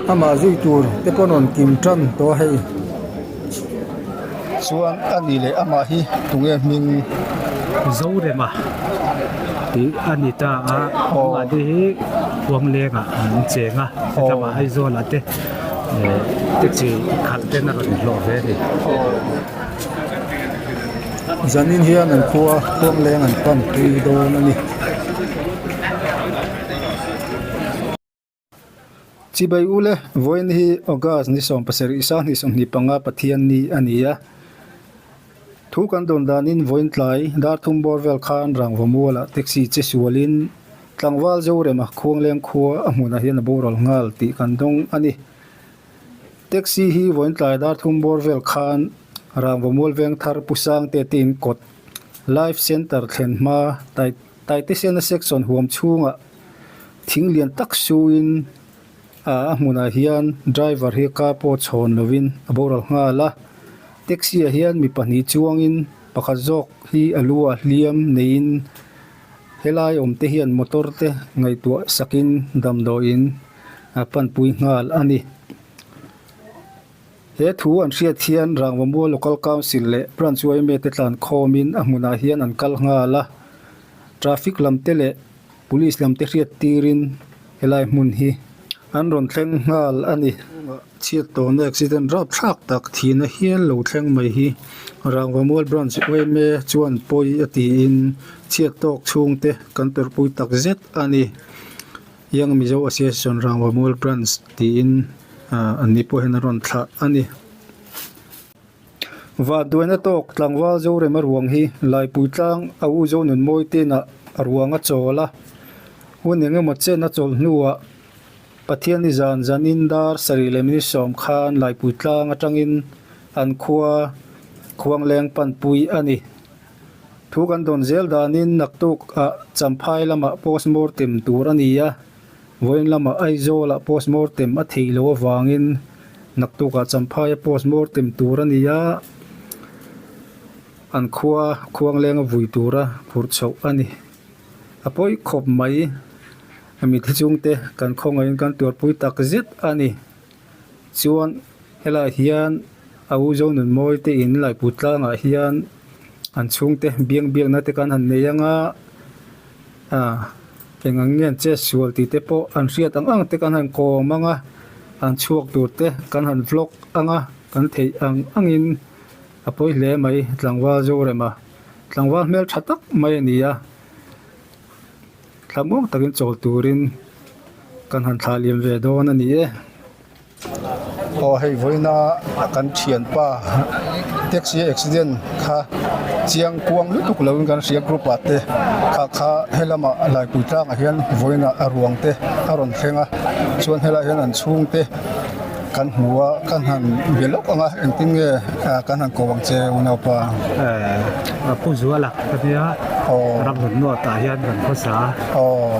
Amah zui tur te pawh rawn kim tan tawh a hei. Chuan a ni leh amah hi tunge hming? Zorema tih a ni ta a, amah te hi Khuanglengah an cheng a, hetlama Aizawlah te taxi khalh ten a rawn hlawh ve a ni. Zanin hian an khua Khuangleng an pan tui dawn a ni. Chibai ule, vawiin hi August ni 17 25 Pathian ni a ni a. Thu kan dawn danin vawiin tlai dar thum bawr vel khan Rangva mualah taxi che sualin tlangval Zorema Khuangleng khua a hmunah hian a boral nghal tih kan dawng a ni. Taxi hi vawiin tlai dar thum bawr vel khan Rangva mual veng thar Pu Sangte te in kawt Life Centre thlen hma Taitesena section huam chhungah Thing lian tak suin a hmunah hian driver hi car pawh chhawn lovin a boral nghal a, taxi ah hian mi pahnih chuangin pakhat zawk hi a lu ah hliam neiin helai awm te hian motor te ngaihtuah sakin damdawiin a panpui nghal a ni. He thu an hriat hian Rangvamua Local Council leh Branch yma te tlan khawmin a hmunah hian an kal nghal a, traffic lam te leh Police lam te hriat tirin helai hmun hi an rawn thleng nghal a ni. Chhiat tawhna accident rapthlak tak thihna hial lo thleng mai hi Rangvamual Branch yma chuan pawi a tiin chhiat tawk chhungte kan tawrhpui tak zet a ni. Young Mizo Association Rangvamual Branch tiin an ni pawh hian a rawn thlah a ni. Vanduaina tawk tlangval Zorema ruang hi Laipui tlang a u Zonunmawi tenah a ruang a chawl a, hun eng emaw chen a chawlh hnuah Pathianni zan zanin dar sarih leh minute sawm khan Laipui tlang atangin an khua Khuangleng panpui a ni. Thu kan dawn zel danin naktuk ah Champhai lamah postmortem tur a ni a. Vawiin lamah Aizawlah postmortem a theih loh avangin naktukah Champhaia postmortem tur a ni a, an khua Khuanglenga vui tura phurh chhoh a ni. A pawi khawp mai, mitthi chungte kan khawngaihin kan tuarpui tak zet a ni. Chuan helaiah hian a u Zonunmawi te in Laiput tlangah hian an chhungte biang biakna te kan han nei anga ah eng ang nge an che sual tih te pawh an hriat ang ang te kan han kawm anga an chhuak tur te kan han vlog anga kan theih ang angin a pawi hle mai tlangval Zorema tlangval hmel tha tak mai a ni a. Thlamuang takin chawl turin kan han thlah liam ve dawn a ni e. Aw hei vawiina kan thianpa taxi accident kha chiang kuang lutuk loin kan hria group ah te kha kha helamah laipui tlangah hian vawiina a ruang te a rawn thleng a chuan helaiah hian an chhungte Kan hmu a, kan han be lawk ang a, engtin nge kan han ko ang che unaupa? Eh, Pu Zuala ka nia, ram hlun nuatah hian kan khawsa a. Aw,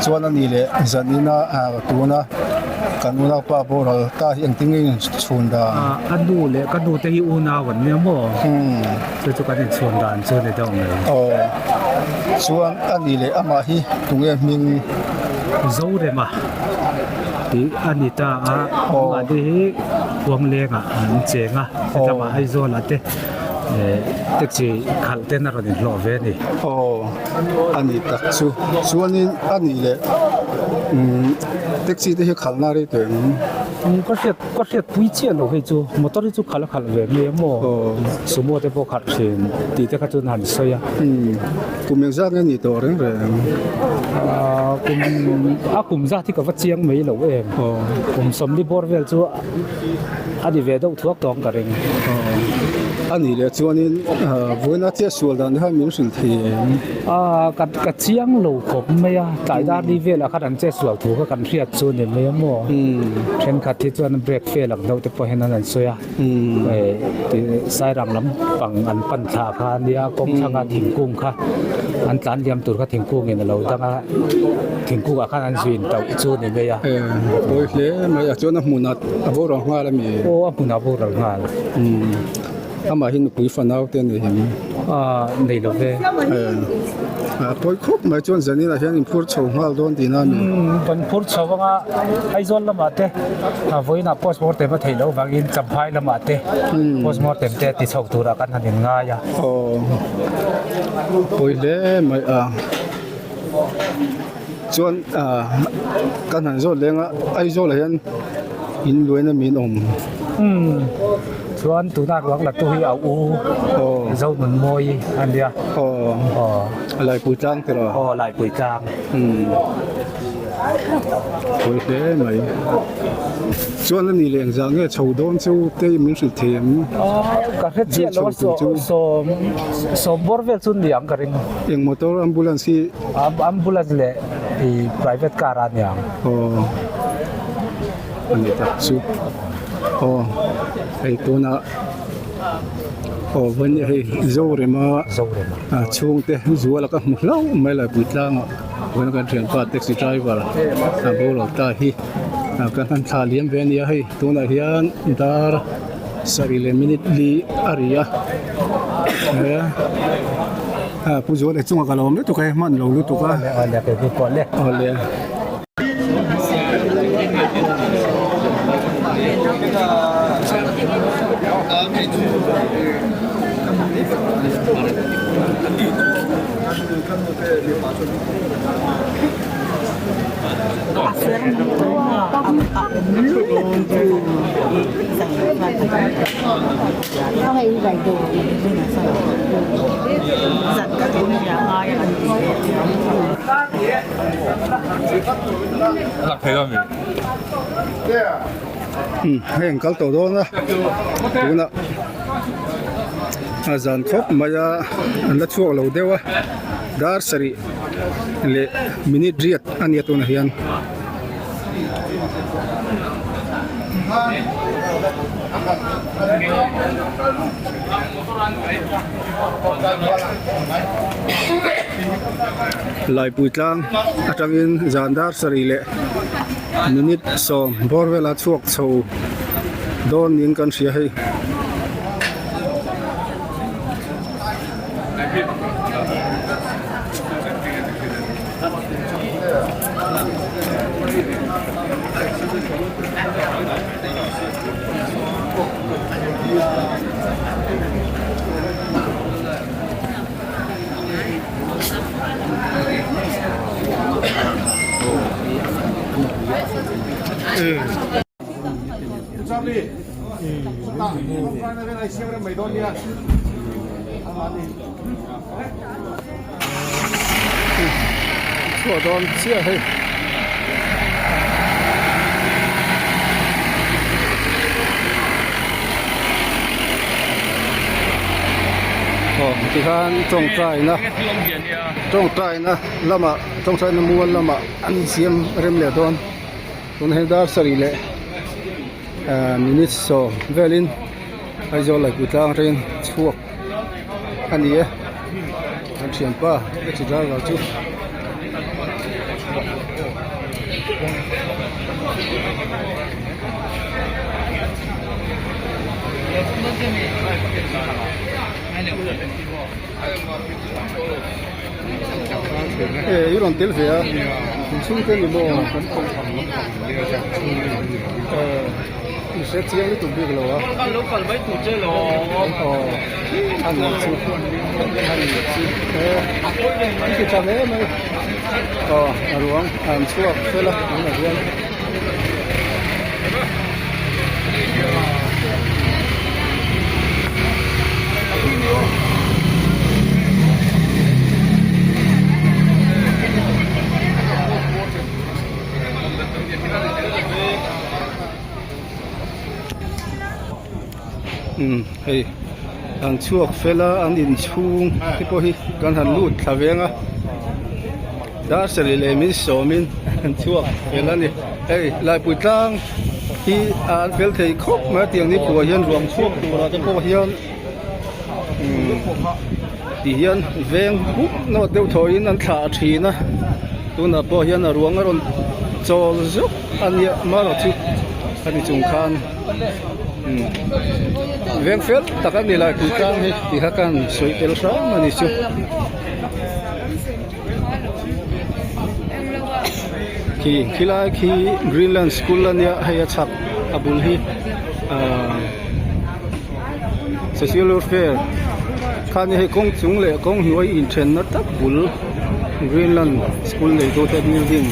chuan a ni leh zanina tuna kan unaupa boral ta hi engtin nge in chhun dan? A nu leh ka nu te hi unau an nia maw? Chu chu kan inchhun dan chu a ni deuh mai. Aw, chuan a ni leh amah hi tunge hming? Zorema. Tih a ni ta a, amah te hi Khuanglengah an cheng a, hetlama Aizawlah te taxi khalh ten a rawn inhlawh ve a ni. Aw, a ni tak chu. Chuanin a nih leh taxi te hi khalhna rei tawh em? Ka hriat ka hriat pui chiah lo hei chu, motor hi chu khalh a khalh ve mai a maw, sumo te pawh khalh thin tih te kha chuan han sawi a. Kum engzat nge ni tawh reng reng? Ahh kum a kum zat hi ka va chiang mai lo em. Kum sawmli bawr vel chu a ni ve deuh thuak tawng ka ring. A nih leh chuanin vawiina chiah sual dan khan min hrilh thei em? Ahh ka ka chiang lo khawp mai a, tlai dar li velah khan an che sual thu kha kan hriat chu ni mai a maw? Thenkhat hi chuan brake fail ang deuh te pawh hian an han sawi a. Sairang lam pang an pan thla kha a nia kawng thlanga thingkung kha an tlan liam tur kha thingkung in a lo dang a thingkung ah khan an zui in tauh chu a ni mai a. Pawi hle mai a chuan a hmunah a boral nghal a mi? Aw a hmunah a boral nghal. Amah hi nupui fanau te a ni em? Nei lo ve. Pawi khawp mai chuan zaninah hian in phur chho nghal dawn tihna a ni. Kan phur chho anga Aizawl lamah te vawiinah postmortem a theih loh vangin Champhai lamah te postmortem te ti chho turah kan han inngai a. Aw pawi hle mai a. Chuan kan han zawt leng a Aizawl ah hian in luaina min awm. Umm chuan tuna ruang la tu hi a u Zonunmawi a nia. Aw Laipui tlang te rawh. Aw Laipui tlang. Umm pawi hle mai. Chuan a ni leh engzah nge chho dawn chu te min hrilh thei em? Aw ka hre chiah lo a sawm sawm bawr vel chu niang ka ring. Eng motor ambulance hi? Ambulance leh i private car a niang. Aw a ni tak chu aw hei tunah aw vawiin hei Zorema a chhungte zuala ka hmu hlauh mai Laipui tlangah vawiin kan thianpa taxi driver a boral ta hi kan han thlah liam ve a nia hei tunah hian dar sarih leh minute li a ri a he. Pu Zuala chungah ka lo awm lutuk a hei hman lo lutuk a. Awle kei pawh pawh le. Awle. Hei an kal tawh dawn a tunah a zan khawp mai a an la chhuak lo deuh a dar sarih leh minute riat a nia tunah hian. Laipui tlang atangin zan dar sarih leh minute sawm bawr vela chhuak chho dawn niin kan hria hei. Chhuah dawn chiah hei. Aw tikhan tawngtaina tawngtaina lamah tawngtaina mual lamah an insiam rem leh dawn tun hei dar sarih leh ah minute sawm velin Aizawl Laipui tlang atangin chhuak a ni e an thianpa taxi driver chu. E i rawn tel ve a inchhung te ni maw i hre chiang lutuk bik lo a aw a ni chu a ni chu e an ti tha hle mai aw a ruang an chhuak fel a tunah hian. Umm hei an chhuak fel a an inchhung te pawh hi kan han lut thla veng a dar sarih leh min sawmin an chhuak fel a ni hei laipui tlang hi an fel thei khawp mai a tiang ni khuah hian ruang chhuak turah te pawh hian umm ti hian veng hup nawt deuh thawhin an thlah thin a tunah pawh hian a ruang a rawn chawl zuk a nia marawh chu a ni chung khan. Veng fel tak a ni Laipui tlang hi tih kha kan sawi tel hram a ni chu. Khi khilai khi Greenland school a nia hei a chhak a bul hi ahh Social Welfare khani hei kawng chung leh kawng hnuai inthenna tak bul Greenland school neitute building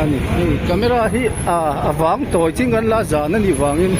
a ni. Hei camera hi ah a vang tawi ching kan la zan a nih vangin.